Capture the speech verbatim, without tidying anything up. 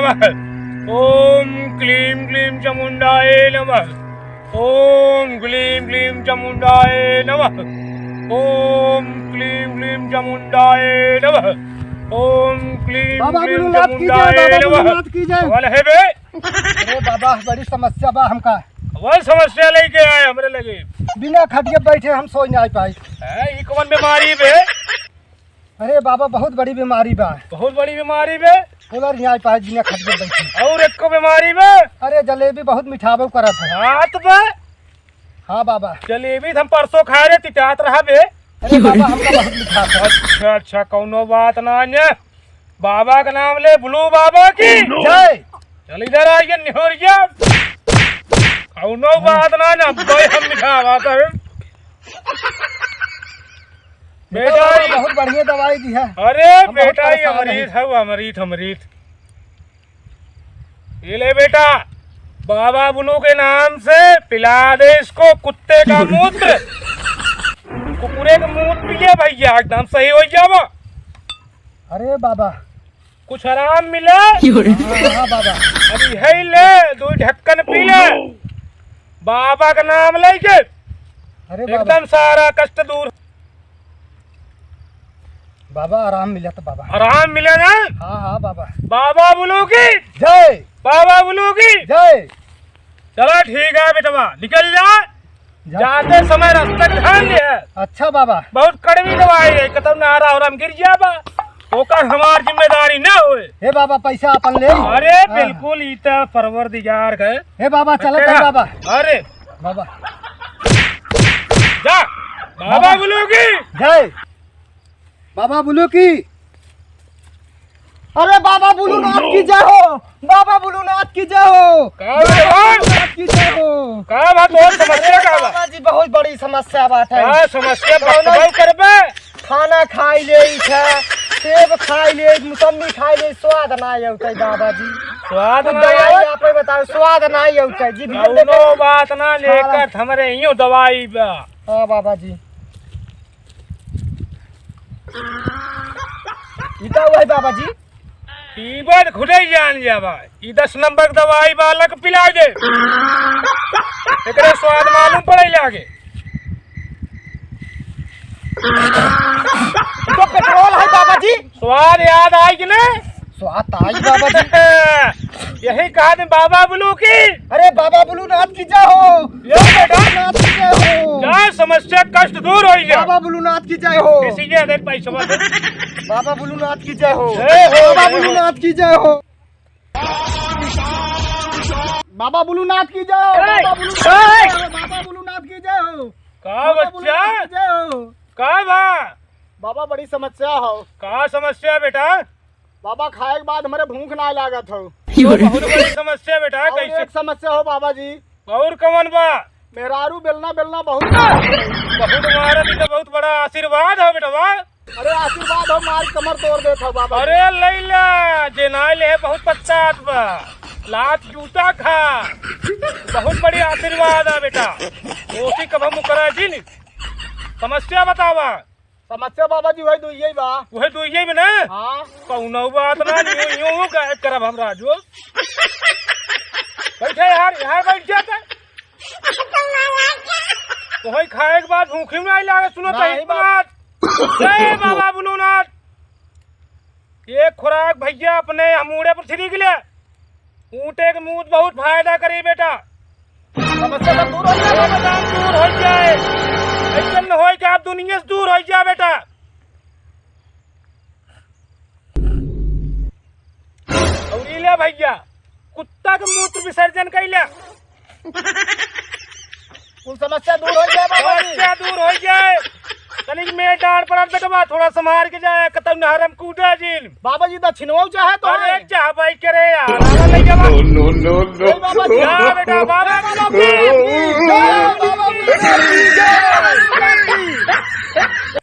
ओम क्लीं क्लीं चामुंडाय नमः। ओम क्लीं क्लीं चामुंडाय नमः। ओम क्लीं क्लीं चामुंडाय नमः। ओम क्लीं बाबा क्लीं भोलेनाथ की जय, चामुंडाय बाबा नमः। भोलेनाथ की जय। कौन है बे? अरे बाबा, बड़ी समस्या बा हमका। कौन समस्या लेके आए हमरे लगे? बिना खटिया बैठे हम सोई नाहीं पाई। हैं, ई कौन बीमारी बे? अरे बाबा, बहुत बड़ी बीमारी बा। बहुत बड़ी बीमारी बे? बोला नाहीं पाई बिना खटिया बैठे। और एक को बीमारी बे? अरे जलेबी बहुत मिठावे करत है। हाँ तो बे? हाँ बाबा। जलेबी तो हम परसों खाए रहे, तितात रहा बे। अरे बाबा, हमका बहुत मिठावे। अच्छा, अच्छा, कौनो बात ना ने। बाबा का नाम ले, बुलू बाबा की जय। चल इधर आ, ये निहोरिया। कौनो बात ना, ना, भाई हम मिठावा तो है। बेटा, बेटा, ये बहुत बढ़िया दवाई दी है। अरे हम बहुत बेटा, ये परेशान हैं। अमृत है, वो अमृत, अमृत। ये ले बेटा, बाबा बुलू के नाम से पिला दे इसको कुत्ते का मूत्र। कुकुरे का मूत्र पिए भैया, एकदम सही हो जावा। अरे बाबा। कुछ आराम मिले? हाँ, हाँ बाबा। अभी है ले, दो ढक्कन पी ले। बाबा का नाम लेके अरे बाबा। एकदम सारा कष्ट दूर। बाबा, आराम मिला तो बाबा। आराम मिले ना? हाँ, हाँ बाबा। बाबा बुलू की जय। बाबा बुलू की जय। चला ठीक है बेटवा, निकल जा। जा। जाते समय रास्ता का ध्यान दे। अच्छा बाबा। बहुत कड़वी दवाई है, कतौ नारा हो राम गिर जाबा, ओकर हमार जिम्मेदारी ना होए। हे बाबा, पैसा अपन ले। अरे हाँ। बिल्कुल, ई त परवरदिगार है। हे बाबा, चलत है तेरा बाबा। अरे बाबा। जा, बाबा बाबा। बुलू की जय। बाबा बुलू की। अरे बाबा बुलूनाथ की जय हो। बाबा बुलूनाथ की जय हो। का बाबा बा? बुलूनाथ की जय हो। का बात, बहुत समस्या अरे का बा? बाबा जी, बहुत बड़ी समस्या बात है। का समस्या कौनो बताओ करबे? खाना खाई ले इच्छा, सेब खाई ले, मौसमी खाई ले, स्वाद ना आवत है बाबा जी। स्वाद कुछ ना दवाई आवत? आप ही बताओ, स्वाद ना आवत है जी, भीतर कौनो देखो। बात ना, लेकर हमरे यूं दवाई बा। हाँ बाबा जी। ई का हुआ है बाबा जी? पीबा त खुदे जान जाबा। ई दस नंबर के दवाई बा, अलग पिला दे। एकरे स्वाद मालूम पड़े लागे। ई तो पेट्रोल है बाबा जी। स्वाद याद आई कि नहीं? स्वाद आई बाबा जी। यही कहा दे बाबा बुलू की। अरे बाबा बुलूनाथ की जय हो। यो बेटा। बुलूनाथ की जय हो। जा समस्या कष्ट दूर हो गया। बाबा बुलूनाथ की जय हो। किसी के दे पैसा दे। बाबा बुलूनाथ की जय हो। जय हो, बाबा जय हो। बुलूनाथ की जय हो। बाबा बुलूनाथ की जय हो। ए! बाबा बुलूनाथ की जय हो। बाबा बुलूनाथ की जय हो। का बाबा बच्चा? बुलूनाथ की जय हो। का बा? बाबा बड़ी समस्या हो। का समस्या बेटा? बाबा, खाए के बाद हमरे भूख ना लागत हो। यो बहुत बड़ी समस्या बेटा, और कैसे? एक समस्या हो बाबा जी। और कवन बा? मेहरारू बेलना बेलना बहुत मारत है। बहुत मारत, ई तो बहुत बड़ा आशीर्वाद हो बेटवा। अरे आशीर्वाद हो, मार कमर तोड़ देत हो बाबा जी। अरे लैला, जे ना ले बहुत पछतात बा। लात जूता खा। बहुत बड़ी आशीर्वाद है बेटा। ओसी कब हम मुकरा जी नहीं। समस्या बतावा। समस्या बाबा जी वही दुइये बा। वही दुइये में ना? हाँ। कौनो बात ना, यूं, यूं गायब करब हम राजू। बैठे यार, यहाँ बैठ जाते। तो वही खाए के बाद भूखी में आई लागे, सुनो तो नहीं एक बात। बात। जय बाबा बुलूनाथ। एक खुराक भैया अपने हमूड़े पर छिड़क ले। ऊँटे के मूत बहुत फायदा करी बेटा। समस्या सब दूर हो जाए, समस्या दूर हो जाए। ऐसे न होए कि आप दुनिया से दूर हो जाए बेटा। और ई ले भैया, कुत्ता के मूत्र विसर्जन कैले। कुल समस्या दूर हो जाए बाबा जी। समस्या दूर हो जाए। तनिक में डांड पड़त बेटवा, थोड़ा संभाल के जाए, कतौ नहर में कूदा जिन। बाबा जी दक्षिणवा चाहे तो अरे है। चाह भाई करे यार, आला ले जावा। No, no, no, no। ए बाबा जी। जा बेटा, बाबा जी। जय बाबा जी।